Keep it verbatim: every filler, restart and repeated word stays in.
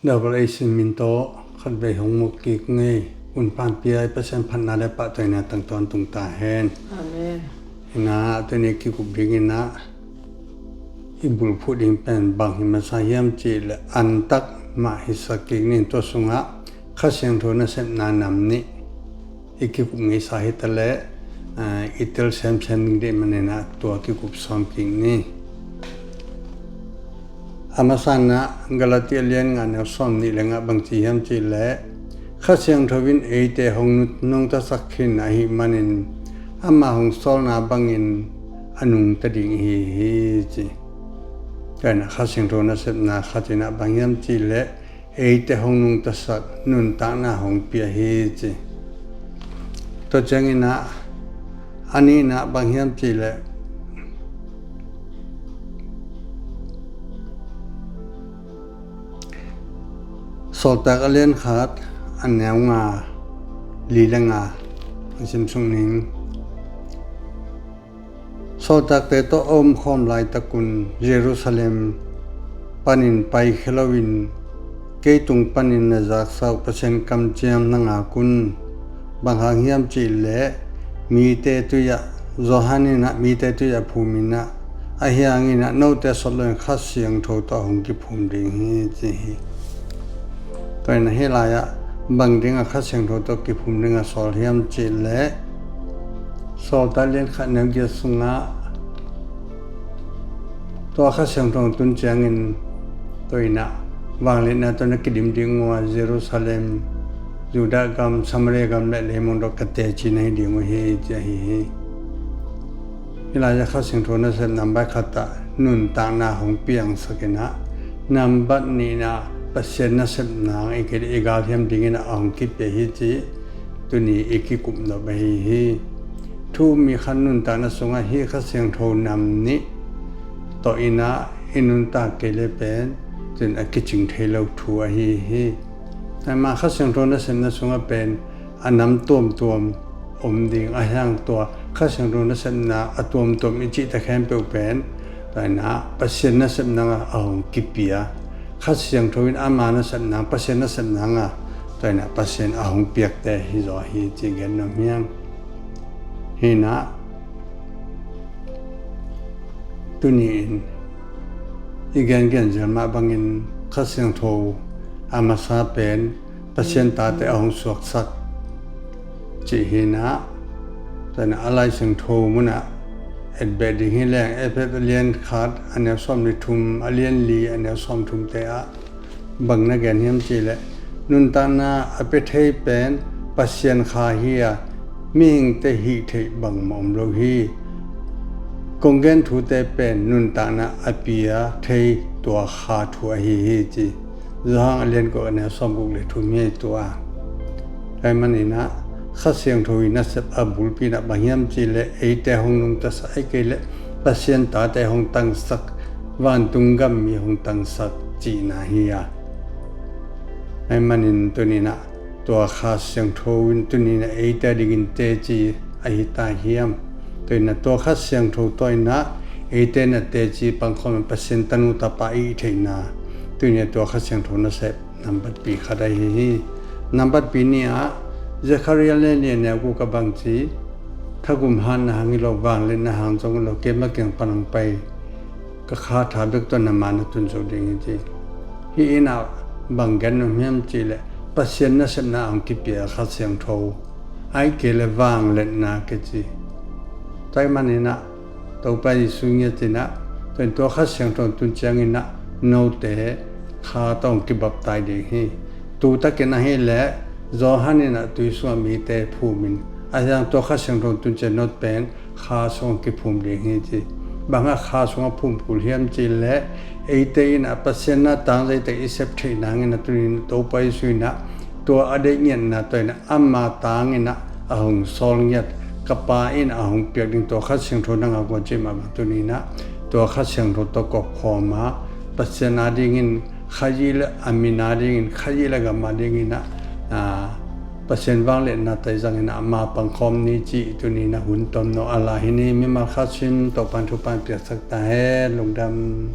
Double A sin min tawh khatvei hong mu kik ngei. Hun pan pia i Pasian phatna le pahtawina tang tawntung ta hen. Amen. Ina tuni kikup dingin ah i bulphuh ding pen bang hi masa hiam cih le antak mah hisak kik ning. Tua sungah Kha Siangtho nasepna nam nih i kikup ngeisa hi ta le, ah, i tel semsem ding dih manin ah tua kikup sawm kik ni. A masa in ah Galati a lian nga neu sawm nih le nga bang ci hiam cih le, Kha Siangtho in eite hong nu-, nungtasak khin ahih manin ama hong sawlna bangin a nungta ding hi hi ci. Tua in ah Kha Siangtho nasepna khat in ah bang hiam cih le, eite hong nungtasak nuntakna hong pia hi ci. Tua ciangin ah a nihna bang hiam cih le, Sawltak a lian khat a neu nga, li le nga hong sim suk ning. Sawltakte tawh a omkhawm laitakun Jerusalem panin paikhia loin kei tung panin na zaksa uh Pasian kamciam na ngak un. Bang hang hiam cih leh mite tui ah, Johan in ah mite tui ah phum in ah, ahi hangin ah note sawt loin Kha Siangtho tawh hong kiphum ding hi ci hi. Tua in ah hih lai-ah bang dingah Kha Siangtho tawh kiphum dingah sawl hiam cih leh, Sawltak lian khat neu giat sungah tua Kha Siangtho tun ciangin tua in ah vangliatna tawh na kidim ding uh a, Jerusalem, Judah gam, Samaria gam le leimong tawh ka teci na hi ding uh hi ci ahi hi. Hih lai-ah Kha Siangtho nasep nambat khat ah nuntakna hong piangsak in ah, nambat nihna Pasian nasepna i kei i galhiam dingin ah a hong kipia hi ci tuni i kikup nop ahi hi. Thu um mi khat nuntakna sungah hih Kha Siangtho nam nih tawh in ah i nuntak kei le pen tun a kicing thei lo thu ahi hi. Aima Kha Siangtho nasepna sungah pen a nam tuamtuam om ding, ahi hang tua Kha Siangtho nasepna a tuamtuam i cihte khempeuh pen tua in ah Pasian nasepna ah a hong kipia. Kha Siangtho in ama nasepna, Pasian nasepna ah tua in ah Pasian a hong piakte hi zaw hi ci gen nuam hi ing. Hi in ah tuni in i gengen zel mah bangin Kha Siangtho a masa pen Pasian tate a hong suaksak cih hi in ah, tua in ah a Lai Siangtho mun ah et beh ding hi leng, Efesa a lian khat a neu sawm le thum, a lian li a neu sawm thumte ah bang na gen hiam cih leh, nuntakna a pia thei pen Pasian Kha hi a, mihingte hih theih bangmah om lo hi. Kong gen thute pen nuntakna a pia thei tua Kha thu ahi hi ci. Johan a lian kua a neu sawm guk le thum hi tua. Tua ahih manin ah Kha Siangtho i nasep a bulpi in ah bang hiam cih leh eite hong nungtasak, ahih kei leh Pasian tate hong tangsak, vantung gam mi hong tangsak cihna hi a. Ahih manin tuni in ah tua Kha Siangtho in tuni in ah eite a dingin teci ahi ta hiam? Tua in ah tua Kha Siangtho tawh in ah eite in ah teci pangkhawm in Pasian tanu tapa i hih theihna tuni in ah tua Kha Siangtho nasep nambat pi khat ahi hi. Nambat pi nih ah Zekhariah lian li a neu guk ah bang ci, thagum hatna hang hi lo, vangliatna hang zong hi lo, keima kiang pan hong pai ka Kha tha bek tawh na ma na tun zo ding hi ci. Hih in ah bang gen nuam hiam cih leh Pasian nasepna a hong kipia Kha Siangtho, ahih kei leh vangliatna kici. Tua ahih manin ah Topa Jesu ngiat in ah, tua in tua Kha Siangtho tun ciangin ah note Kha tawh hong kibaptai ding hi. Tu takin ahih leh Johan in ah tui sungah mite phum in, ahi hang tua Kha Siangtho tun ciang note pen Kha sungah kiphum ding hi ci. Bang hang Kha sungah phum kul hiam cih leh, eite in ah Pasian na tangzai tak i sep theih nangin ah tuni in Topa Jesu in ah tua a deih ngiatna tawh in ah ama tangin ah a hong sawl ngiat, ka Pa in a hong piak ding tua Kha Siangtho na ngak uh a cih mah bang tuni in ah tua Kha Siangtho tawh kawkkhawm a, Pasian a dingin, Khazih le a min a dingin, Khazih le gam a dingin ah, aa, Pasian vangliatna tawh i zangin ah ama pangkhawm ni cih tuni in ah hun tomno a la hi ni. Mimal khat sim Topa'n thupha piaksak ta hen. Lungdam.